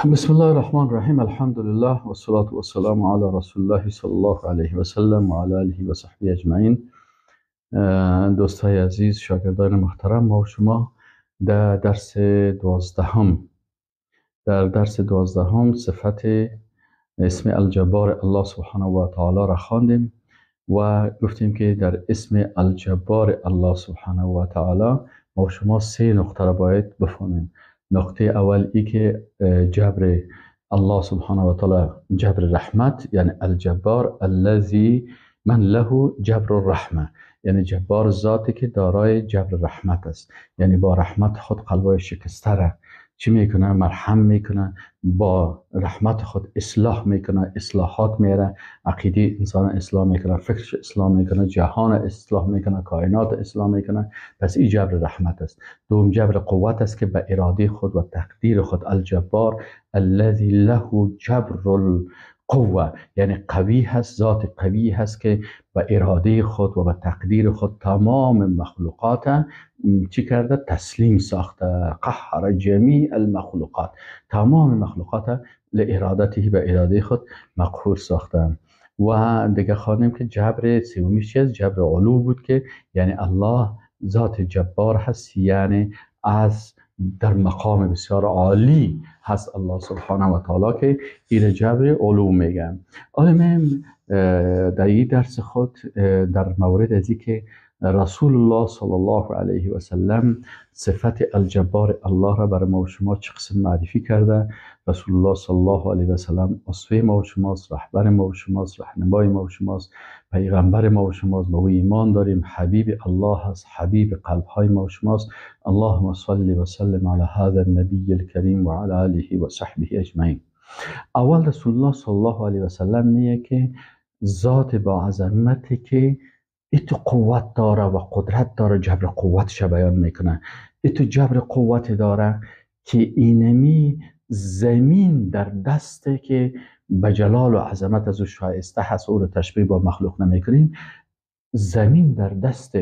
بسم الله الرحمن الرحیم. الحمدلله و الصلاة و السلام علی رسول الله صلی الله علیه و سلم و علی آله و صحبه اجمعین. دوستای عزیز، شاگردان محترم، ما و شما در درس 12 صفت اسم الجبار الله سبحانه و تعالی را خواندیم و گفتیم که در اسم الجبار الله سبحانه و تعالی ما و شما 3 نقطه را باید بفهمیم. نقطه اول ای که جبر الله سبحانه و تعالی جبر رحمت، یعنی الجبار الذی من له جبر الرحمه، یعنی جبار ذاتی که دارای جبر رحمت است، یعنی با رحمت خود قلبای شکسته را چی میکنه؟ مرهم میکنه، با رحمت خود اصلاح میکنه، اصلاحات میره، عقیده انسان اصلاح میکنه، فکرش اصلاح میکنه، جهان اصلاح میکنه، کائنات اصلاح میکنه. پس این جبر رحمت است. دوم جبر قوت است که به اراده خود و تقدیر خود، الجبار الذی له جبر القوه، یعنی قوی هست، ذات قوی هست که به اراده خود و به تقدیر خود تمام مخلوقات چی کرده؟ تسلیم ساخته. قهر جمیع المخلوقات، تمام مخلوقات لارادته، به اراده خود مقهور ساخته. و دیگه خواندیم که جبر سومیش چیست؟ جبر علو بود که یعنی الله ذات جبار هست، یعنی از در مقام بسیار عالی هست الله سبحانه و تعالی که این جبر علو میگن. آیا در این درس خود در مورد از که رسول الله صلی الله علیه و سلم صفت الجبار الله را برای ما و شما چه قسم معرفی کرده. رسول الله صلی الله علیه و سلم اسوه ما و شماست، رهبر ما و شماست، راهنمای ما و شماست، پیغمبر ما و شماست، به او ایمان داریم، حبیب الله هست، حبیب قلب های ما و شماست. اللهم صل و سلم علی هذا النبی الکریم و علی آله و صحبه اجمعین. اول رسول الله صلی الله علیه و سلم میگه که ذات با عظمتی که ایتو قوت داره و قدرت داره، جبر قوتش بیان میکنه. ایتو جبر قوت داره که اینمی زمین در دسته که به جلال و عظمت از او شایسته هست، او رو تشبیه با مخلوق نمیکنیم. زمین در دست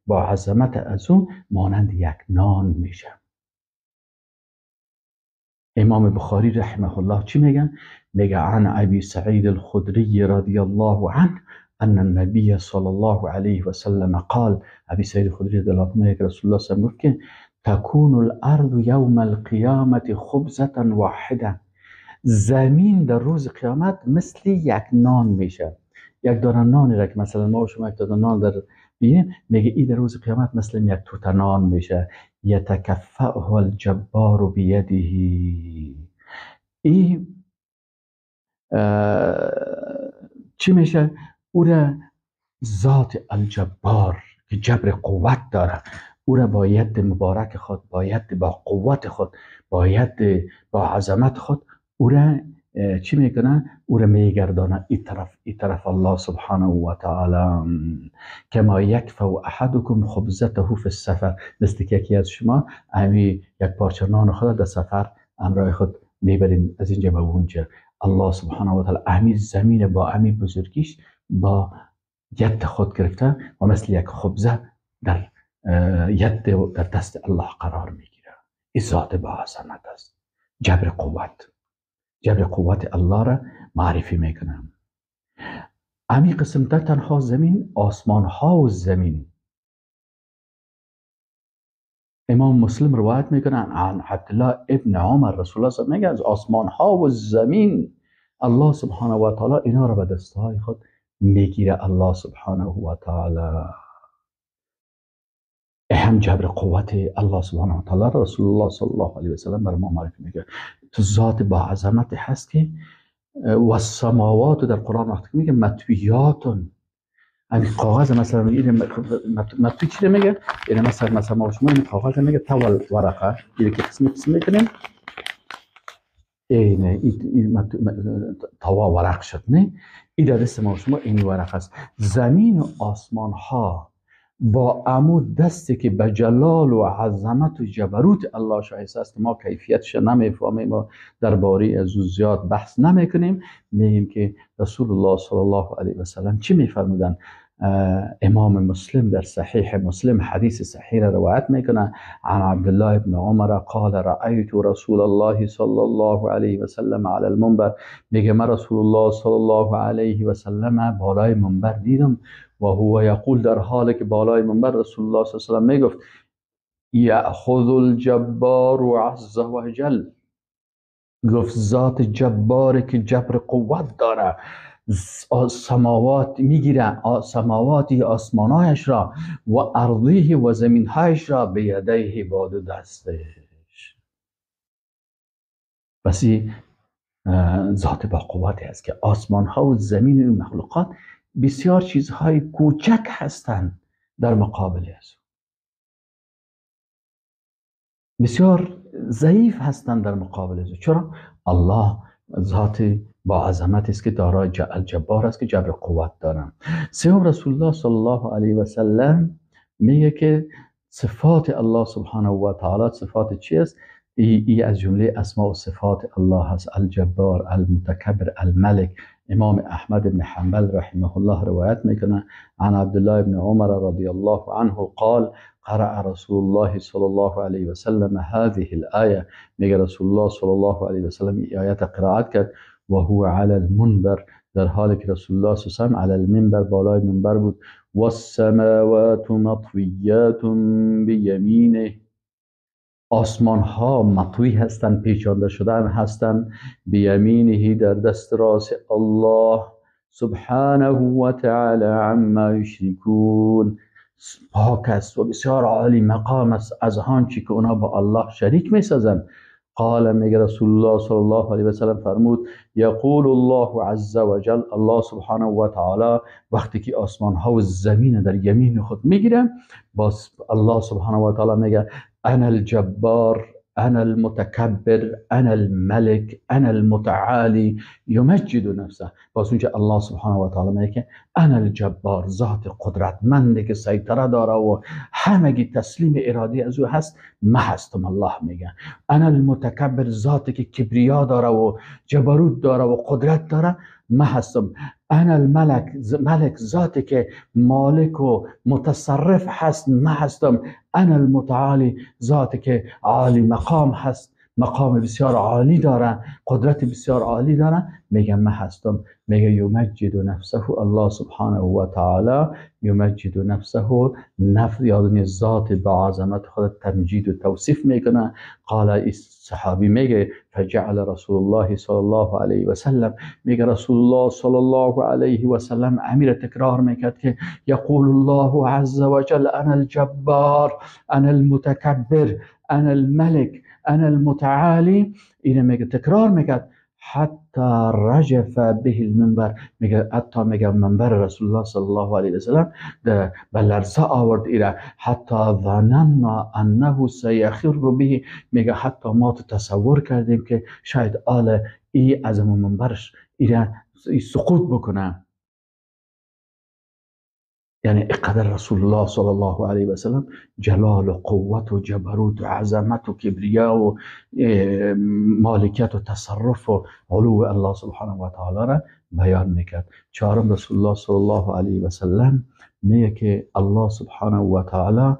با عظمت از او مانند یک نان میشه. امام بخاری رحمه الله چی میگن؟ میگه عن ابی سعید الخدری رضی الله عنه ان النبی صلی الله علیه و سلم قال، ابی سعید الخدری رضی الله عنه رسول الله صلی الله علیه و گفت که تکون الارض یوم القیامت خبزة واحده، زمین در روز قیامت مثل یک نان میشه. یک دانه نانی را که مثلا ما و شما یک دانه نان در بینیم، میگه این در روز قیامت مثل یک توته نان میشه. یتکفأه الجبار بیده، این چی میشه؟ او را ذات الجبار که جبر قوت داره، او را با ید مبارک خود، با ید با قوت خود، با ید با عظمت خود، او را چی میکنه؟ او را میگردانه این طرف این طرف الله سبحانه و تعالی. کما یکفأ احدکم خبزته فی السفر، مثل که یکی از شما همی یک پارچه نان خود در سفر همراه خود میبرین از اینجا به اونجا. الله سبحانه و تعالی همی زمین با همی بزرگیش با ید خود گرفته و مثل یک خبزه در ید در دست الله قرار میگیره. این ذات با عظمت است، جبر قوت، جبر قوت الله را معرفی میکنه. امی قسم در تنها زمین، آسمان ها و زمین. امام مسلم روایت میکنه عن عبدالله ابن عمر رسول الله صلی الله علیه و میگه از آسمان ها و زمین الله سبحانه و تعالی اینا را به دستهای خود میگیره. الله سبحانه و تعالی هم جبر قوت الله سبحانه و تعالی رسول الله صلی الله علیه و سلم بر ما معرفی میکنه. تو ذات با عظمت هست که و السماوات در قرآن وقتی میگه مطویاتون، همین کاغذ مثلا این مطوی چی میگه؟ یعنی مثلا ما شما این کاغذ میگه طول ورقه، این که قسم قسم میکنیم این توا ورق شد، نه؟ این در دست ما شما این ورق است. زمین و آسمان ها با امو دستی که به جلال و عظمت و جبروت الله شایسته است، ما کیفیتش نمیفهمیم و درباره از او زیاد بحث نمیکنیم. میگیم که رسول الله صلی الله علیه و سلم چی میفرمودن؟ امام مسلم در صحیح مسلم حدیث صحیح را روایت میکنه، عن عبدالله بن عمر قال رأیت رسول الله صلی الله علیه و سلم علی المنبر. میگه من رسول الله صلی الله علیه و سلم بالای منبر دیدم، و هو یقول، در حالی که بالای منبر رسول الله صلی الله علیه و سلم میگفت یأخذ الجبار عز وجل، گفت ذات جباری که جبر قوت داره، سماوات میگیره، سماواتی آسمانهایش را و ارضیه و زمینهایش را به یدیه، با دو دستش. پس ذات با قوتی است که آسمان ها و زمین و مخلوقات بسیار چیزهای کوچک هستند در مقابل از او، بسیار ضعیف هستند در مقابل از او. چرا؟ الله ذات با عظمت است که دارای الجبار است که جبر قوت دارن. سوم، رسول الله صلی الله علیه و سلم میگه که صفات الله سبحانه و تعالی صفات چی است؟ ای از جمله اسماء و صفات الله است، الجبار، المتکبر، الملک. امام احمد بن حنبل رحمه الله روایت میکنه عن عبدالله بن عمر رضی الله عنه قال قرأ رسول الله صلی الله علیه و سلم هذه الآیه. میگه رسول الله صلی الله علیه و سلم این آیت قرائت کرد، و هو علی المنبر، در حالی که رسول الله صلی الله علیه و سلم علی المنبر، بالای منبر بود. والسماوات مطویات بیمینه، آسمان ها مطوی هستند، پیچانده شدن هستند، بیمینه، در دست راست الله، سبحانه و تعالی عما یشرکون، پاک است و بسیار عالی مقام است از آنچه که اونا با الله شریک میسازند. قال، میگه رسول الله صلی الله علیه و سلم فرمود یقول الله عز وجل، الله سبحانه و تعالی وقتی که آسمان ها و زمین در یمین خود میگیره، باز الله سبحانه و تعالی میگه انا الجبار، انا المتکبر، انا الملک، انا المتعالی، یمجد نفسه. باز اونجا الله سبحانه و تعالی میگه که انا الجبار، ذات قدرتمنده که سیطره داره و همگی تسلیم ارادی از او هست، ما هستم. الله میگه انا المتکبر، ذاتی که کبریا داره و جبروت داره و قدرت داره، ما هستم. انا الملک، ملک، ذاتی که مالک و متصرف هست، ما هستم. انا المتعالی، ذاتی که عالی مقام هست، مقام بسیار عالی داره، قدرت بسیار عالی داره، میگه ما هستم. میگه یمجد نفسه، الله سبحانه و تعالی یمجد نفسه، نفس یعنی ذات با عظمت خود تمجید و توصیف میکنه. قال، صحابی میگه فجعل رسول الله صلی الله علیه و سلم، میگه رسول الله صلی الله علیه و سلم امیر تکرار میکرد که یقول الله عز وجل انا الجبار، انا المتکبر، انا الملک، انا المتعالی. اینه میگه تکرار میکرد حتی رجف به المنبر، میگه حتی میگه منبر رسول الله صلی الله علیه و سلم به لرزه آورد ایره، حتی ظننا انه سیخر به، میگه حتی ما تصور کردیم که شاید آل ای از منبرش ایره سقوط بکنه. یعنی اقدر رسول الله صلی الله علیه و سلم جلال و قوت و جبروت و عظمت و کبریا و مالکیت و تصرف و علو الله سبحانه و تعالی را بیان میکرد. چهارم، رسول الله صلی الله علیه و سلم میگه که الله سبحانه و تعالی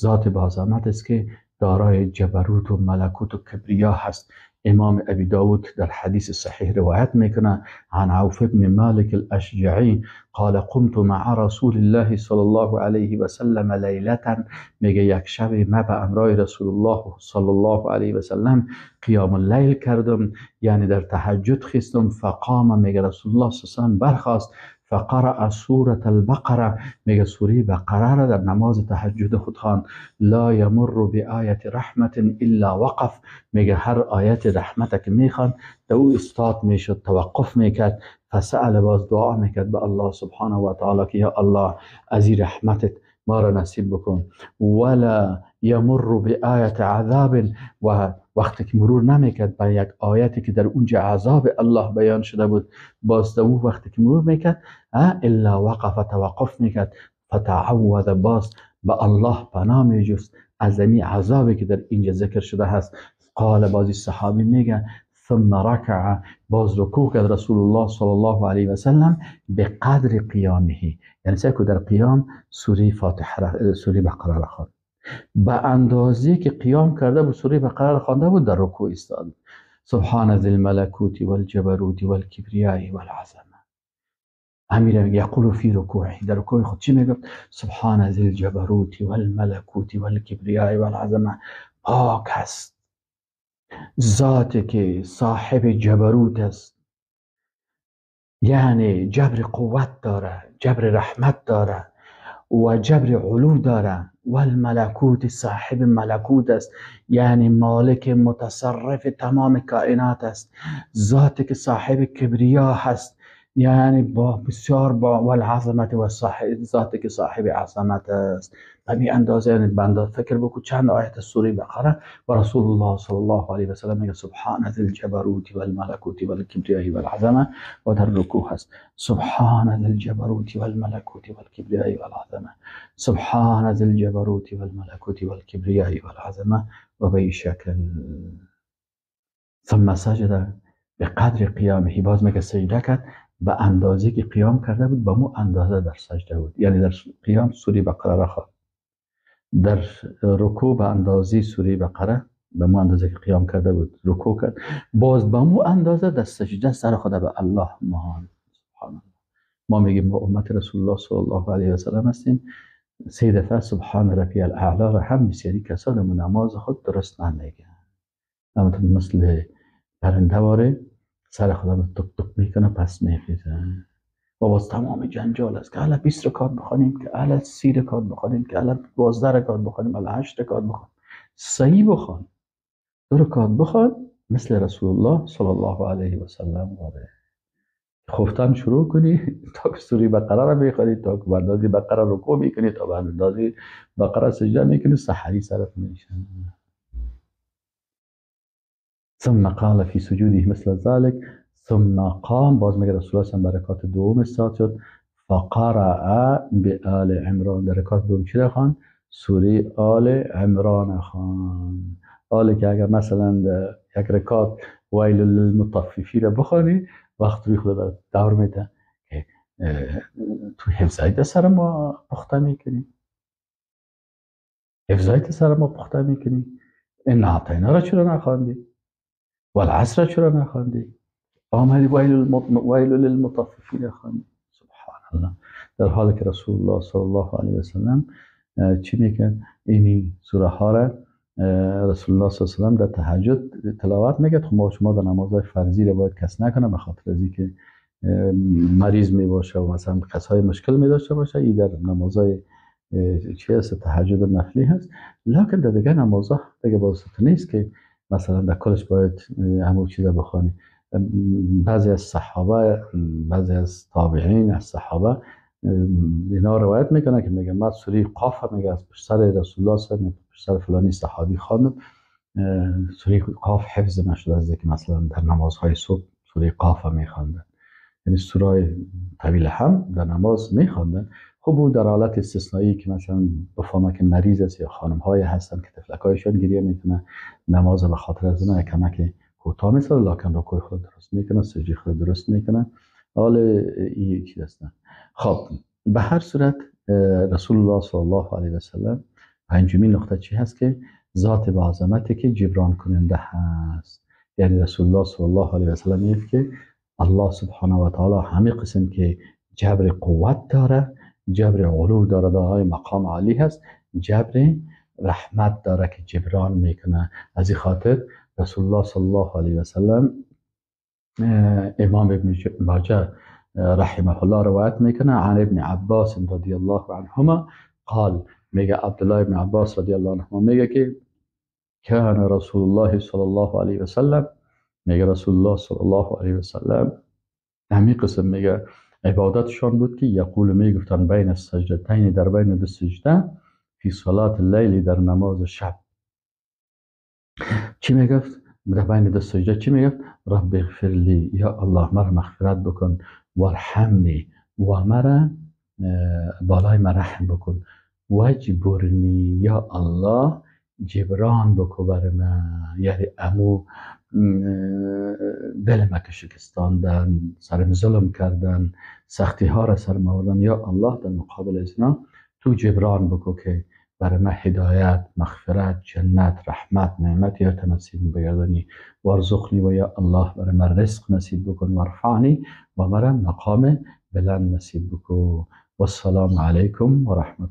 ذات با عظمت است که دارای جبروت و ملکوت و کبریا هست. امام ابی داود در حدیث صحیح روایت میکنه عن عوف بن مالک الاشجعی قال قمت مع رسول الله صلی الله علیه و سلم لیلة، میگه یک شب ما به امرای رسول الله صلی الله علیه و سلم قیام اللیل کردم، یعنی در تهجد خیستم. فقام، میگه رسول الله صلی الله علیه و سلم برخاست، فقرأ سورة البقرة، میگه سوره بقره را در نماز تهجد خود خواند. لا یمر بآیة رحمة الا وقف، میگه هر آیت رحمت که میخواند در او استاد میشد، توقف میکرد. فسأل، باز دعا میکرد به الله سبحانه و تعالی که یا الله از این رحمتت ما را نصیب بکن. ولا یمر بآیة عذاب، و وقتی که مرور نمیکرد به یک آیتی که در اونجا عذاب الله بیان شده بود، باز در او وقتی که مرور میکرد الا وقف، توقف میکرد. فتعوذ، باز به الله پناه میجست از این عذابی که در اینجا ذکر شده هست. قال، بازی صحابی میگه ثم رکع، باز رکوع کرد رسول الله صلی الله علیه و سلم به قدر قیامه، یعنی سکو در قیام سوره فاتحه سوره بقره را خواند، به اندازه که قیام کرده بود سوره بقره را خوانده بود در رکوع ایستاد. سبحان ذی الملکوت والجبروت والکبریاء والعظمه. امیر یقول فی رکوعه، در رکوع خود چی میگفت؟ سبحان ذی الجبروت والملکوت والکبریاء والعظمه. پاک است ذاتی که صاحب جبروت است، یعنی جبر قوت داره، جبر رحمت داره و جبر علو داره. والملکوت صاحب ملکوت است، یعنی مالک متصرف تمام کائنات است. ذاتی که صاحب کبریا هست، یعنی با بسیار با والعظمت و صاحب ذاتی که صاحب عظمت است. به اندازه، یعنی بنده فکر بکن چند آیت سوره بقره و رسول الله صلی الله علیه و سلم میگه سبحان ذی الجبروت والملکوت والکبریاء والعظمه و در رکوع هست سبحان ذی الجبروت والملکوت والکبریاء والعظمه، سبحان ذی الجبروت والملکوت والکبریاء والعظمه و به شکل. ثم سجد به قدر قیامه، باز میگه سجده کرد به اندازه که قیام کرده بود به مو اندازه در سجده بود، یعنی در قیام سوره بقره را خواند، در رکوع به اندازه سوره بقره به مو اندازه که قیام کرده بود رکوع کرد، باز به مو اندازه در سجده سر خود به الله مهان. سبحان الله. ما میگیم ما امت رسول الله صلی الله علیه و سلم هستیم. سه دفعه سبحان ربی الاعلی را هم بسیاری کسان نماز خود درست نمیگن، مثل پرنده واره سر خودم تک تک میکنه پس میخیزه و باز تمام جنجال است که حالا 20 رکعت بخوانیم، که حالا 30 رکعت بخوانیم، که حالا 12 رکعت بخوانیم، حالا 8 رکعت بخوانیم. صحیح بخوان، 2 رکعت بخوان مثل رسول الله صلی الله علیه و سلم واره. خفتن شروع کنی تا که سوره بقره را میخوانی، تا که اندازه بقره رکوع میکنی، تا به اندازه بقره سجده میکنی، سحری سرت میشه. ثم قال في سجوده مثل ذلك ثم قام، باز میگه رسول الله صلی برکات دوم استاد شد. فقرأ بآل عمران، در رکعت دوم چی خواند؟ سوره آل عمران خواند. آل که اگر مثلا یک رکعت ویل للمطففین بخوانی وقت روی خود دور میده که تو حفظایت سر ما پخته میکنی، حفظایت سر ما پخته میکنی، این اعطینا را چرا نخواندی؟ والعصر چرا نخواندی؟ آمدی ویل للمطففین خواندی. سبحان الله. در حالی که رسول الله صلی الله علیه و سلم چی میکرد؟ اینی سوره ها را رسول الله صلی الله علیه و سلم در تهجد تلاوت میکرد. خب ما شما در نمازهای فرضی را باید کس نکنه به خاطر از اینکه مریض میباشه و مثلا کسای مشکل میداشته باشه، این در نمازهای چی هست تهجد نفلی هست. لکن در دیگه نمازها دیگه باز نیست که مثلا در کلش باید همون چیزا بخوانی. بعضی از صحابه، بعضی از تابعین از صحابه اینا روایت میکنه که میگه من سوره قاف میگه از پشت سر رسول الله صلی الله علیه و پشت سر فلانی صحابی خواندم، سوره قاف حفظ نشده از که مثلا در نمازهای صبح سوره قاف میخواندن، یعنی سوره طویل هم در نماز میخواندن. خب او در حالت استثنایی که مثلا بفهمه که مریض است یا خانم های هستن که طفلکایشان گریه میکنه، نماز به خاطر از اینا کمک کوتاه میسازه، لکن رکوع خود درست میکنه، سجده خود درست میکنه. حال این چیز هستن. خب به هر صورت رسول الله صلی الله علیه و سلم پنجمین نقطه چی هست که ذات با عظمتی که جبران کننده هست. یعنی رسول الله صلی الله علیه و سلم میگه که الله سبحانه و تعالی همه قسم که جبر قوت داره، جبر علو داره، دارای مقام عالی هست، جبر رحمت داره که جبران میکنه. از این خاطر رسول الله صلی الله علیه و سلم امام ابن ماجه رحمه الله روایت میکنه عن ابن عباس رضی الله عنهما قال، میگه عبدالله ابن عباس رضی الله عنهما میگه که کان رسول الله صلی الله علیه و سلم، میگه رسول الله صلی الله علیه و سلم همین قسم میگه عبادتشان بود که یقول میگفتن بین السجدتین، در بین دو سجده، فی صلات اللیل، در نماز شب. چی میگفت؟ در بین دو سجده چی میگفت؟ رب اغفر لی، یا الله مرا مغفرت بکن، وارحمنی، و مرا بالای من رحم بکن، وجبرنی، یا الله جبران بکن بر من، یعنی امو دل ما که شکستاندن، سرم ظلم کردن، سختی ها را سرم آوردن، یا الله در مقابل از اینا تو جبران بکو که برای ما هدایت، مغفرت، جنت، رحمت، نعمت یا نصیب بگردانی. وارزقنی و یا الله برای ما رزق نصیب بکن، وارفعنی و مرا مقام بلند نصیب بکو. والسلام علیکم و رحمت